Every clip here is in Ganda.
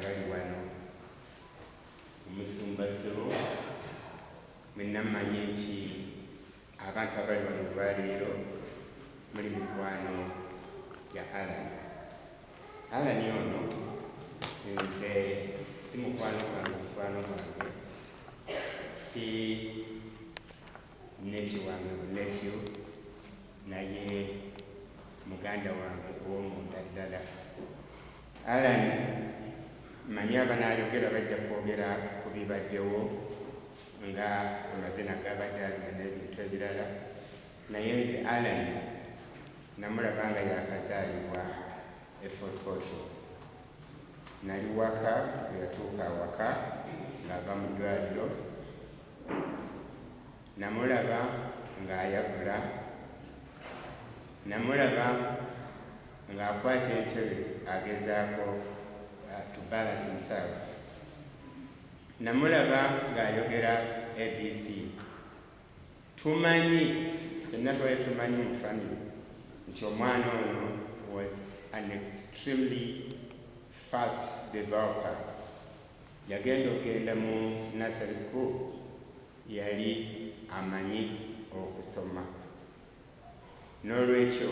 Abali wano, omusumba, ssebo, mwenna mmanyi nti abantu abali wano olwaleero muli mikwano ya Alan. Alan ono nze si mukwano gwange, mukwano gwange si nephew wange bu nephew, naye muganda wange ow'omunda ddala. Alan, manyi abanaayogera bajja kwogera ku bibaddewo nga amazina gabadde azina n'ebintu ebirala, naye nze Alan namulaba nga yakazaalibwa e Fort Portal. Nali waka bwe yatuuka awaka ng'ava mu ddwaliro. Namulaba ng'ayavula, namulaba ng'akwata entebe agezaako to balance himself, namulaba ng'ayogera ABC. Tumanyi ffenna, twali tumanyi mu family nti omwana ono was an extremely fast developer. Yagenda okugenda mu nursery school yali amanyi okusoma. N'olwekyo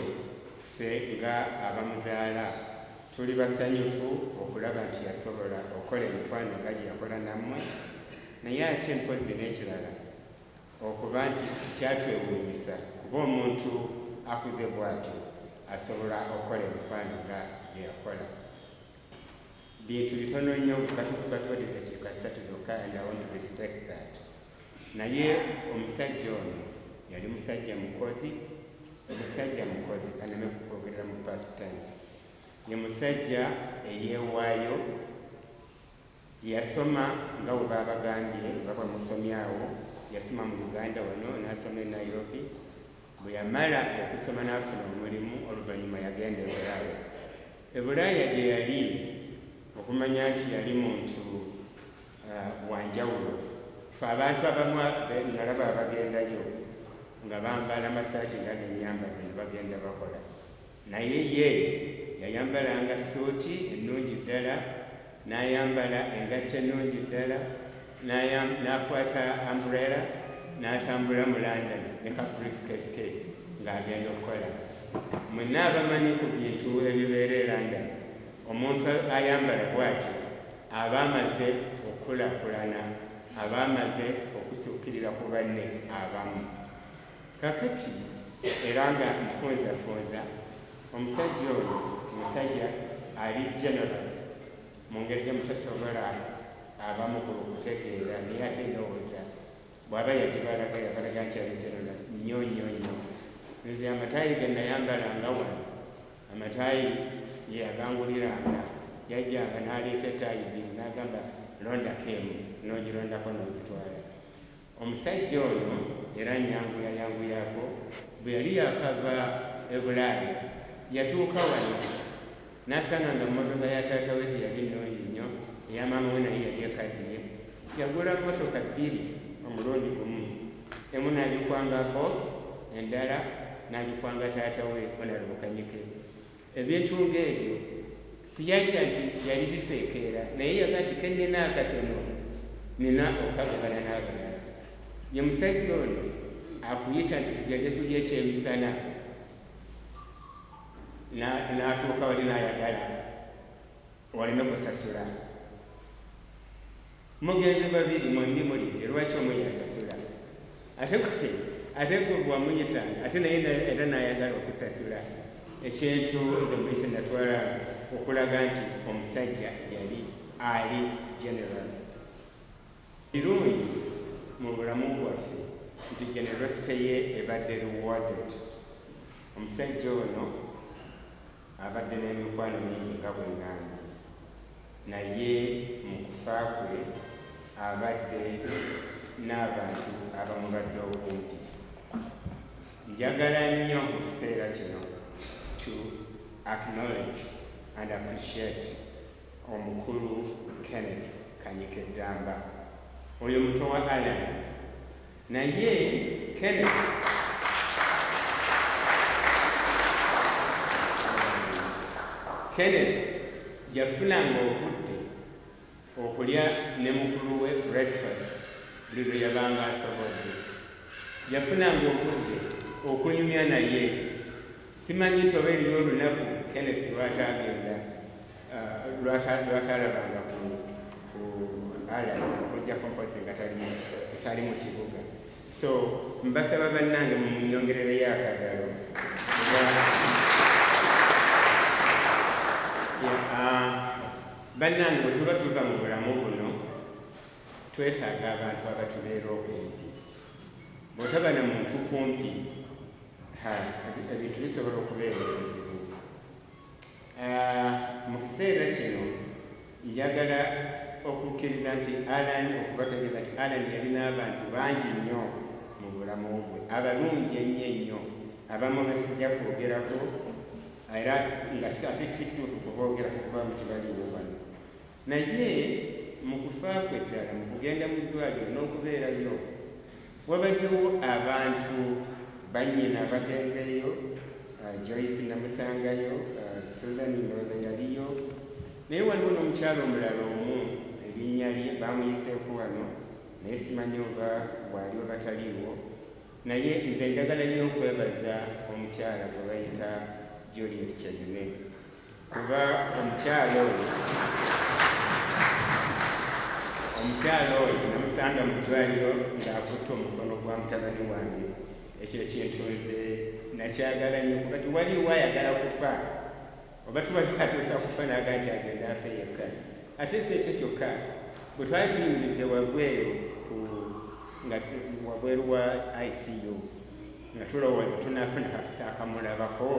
ffe nga abamuzaala tuli basanyufu okulaba nti yasobola okukola emikwano nga gye yakola nammwe. Naye ate mpozzi n'ekirala, okuba nti tikyatwewuunyisa kuba omuntu akuze bw'atyo asobola okukola emikwano nga gye yakola. Bintu bitono nnyo, batuwadde dakiika 3 zokka and I want to respect that. Naye omusajja ono yali musajja mukozi, musajja mukozi, aneme kukwogerera mu past tense. Ye musajja eyeewaayo. Yasoma nga bwe babagambye, nga bwe musomyawo. Yasoma mu Uganda wano, n'asoma e Nairobi. Bwe yamala okusoma n'afuna omulimu, oluvannyuma yagenda e Bulaaya. E Bulaaya gye yali, okumanya nti yali muntu wanjawulo, fe abantu abamu nalaba abagendayo nga bambala masaati nga genyambadde ne bagenda bakola, naye ye yayambalanga suuti ennungi ddala, n'ayambala engatto ennungi ddala, n'akwata umbrella n'atambula mu London ne ka briefcase ke ng'agenda okukola. Mwenna abamanyi ku bintu ebibeera e London, omuntu ayambala bw'atyo aba amaze okukulaakulana, aba amaze okusukkirira ku banne abamu. Kakati era nga nfunzafunza, omusajja ono musajja ali generous mu ngeri gye mutasobola abamu ku kutegeera, naye ate ndowooza bw'aba yagibalaga, yabalaga nti ali generous nnyo nnyo nnyo. Nze amataayi ge nayambalanga wano, amataayi ye yaganguliranga. Yajjanga n'aleeta ettaayi bbiri n'agamba, "Londako emu," n'ogirondako n'ogitwala. Omusajja ono era nyanguya yanguyako, bwe yali yakava e Bulaaya yatuuka wano n'asanga nga mmotoka ya taata we teyali nnungi nnyo, eya maama we naye yali ekaddiye. Yagula mmotoka bbiri omulundi gumu, emu n'agikwangako, endala n'agikwanga taata we Honorable Kanyike. Ebintu ng'ebyo siyajja nti yali bifeekeera, naye yaga nti kennina akatono nina okukagabana n'abalala. Ye musajja ono akuyita nti tugende tulya ekyemisana, n'atuuka wali n'ayagala waleme kusasula. Mugenzi babiri mwembi mulidde, lwaki omu yasasula? Ate gwe bwamuyitanga ate naye era n'ayagala okusasula. Ekintu nze muli kyenatwala okulaga nti omusajja yali ali generous. Kirungi mu bulamu bwaffe nti generosity ye ebadde rewarded. Omusajja ono abadde n'emikwano mingi nga bwe ŋŋambye, naye mu kufa kwe abadde n'abantu abamubadde okumpi. Njagala nnyo mu kiseera kino to acknowledge and appreciate omukulu Kenneth Kanyike Ddamba. Oyo muto wa Alan, naye Kenneth yafunanga obudde. okulya ne mukulu we breakfast buli lwe yabanga asobodde. Yafunanga obudde okunyumya naye. Simanyi nti oba eriyo olunaku Kenneth lw'ataagenda lw'ataalabanga ku Allan, okuggyako mpozzi nga tali mu kibuga. So mbasaba bannange mumunyongerereyo akagalo. Bannange, bwe tuba tuva mu bulamu buno, twetaaga abantu abatubeera okumpi. Bw'otaba na muntu kumpi, ebintu bisobola okubeera ebizibu. Mu kiseera kino njagala okukkiriza nti Allan, okubategeeza nti Allan yalina abantu bangi nnyo mu bulamu bwe, abalungi ennyo ennyo, abamu besijja kwogerako, era nga ate si kituufu kuboogerako kuba tebaliiwo wano. Naye mu kufa kwe ddala, mu kugenda mu ddwaliro n'okubeerayo, wabaddewo abantu bannyina abagenzeeyo. Joyce namusangayo, Susan ndowooza yaliyo, naye waliwo n'omukyala omulala omu, erinnya lye bamuyiseeko wano, naye simanyi oba waali oba taliiwo. Naye nze njagala nnyo okwebaza omukyala gwe bayita Juliet Kyeyune, kuba omukyala oyo namusanga mu ddwaliro ng'akutte omukono gwa mutabani wange. Ekyo ekintu nze nakyagala nnyo, kuba tewaliwo ayagala kufa, oba tewali atuusa kufa n'aga nti agenda afe yekka. Ate si ekyo kyokka, bwe twali tuyimiridde wabweru nga wabweru wa ICU nga tulowooza tunaafuna kakisa akamulabako,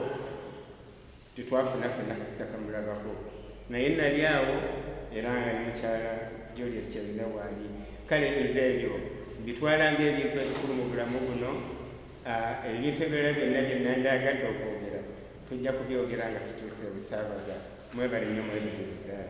tetwafuna fenna kakisa kamulabako, naye nali awo era nga ne mukyala Juliet Kyeyune waali. Kale nze ebyo mbitwala ng'ebintu ebikulu mu bulamu buno. Ebintu ebirala byonna bye nandyagadde okwogera, tujja kubyogera nga tutuuse e Busaabaga. Mwebale nnyo, mwebale ddala.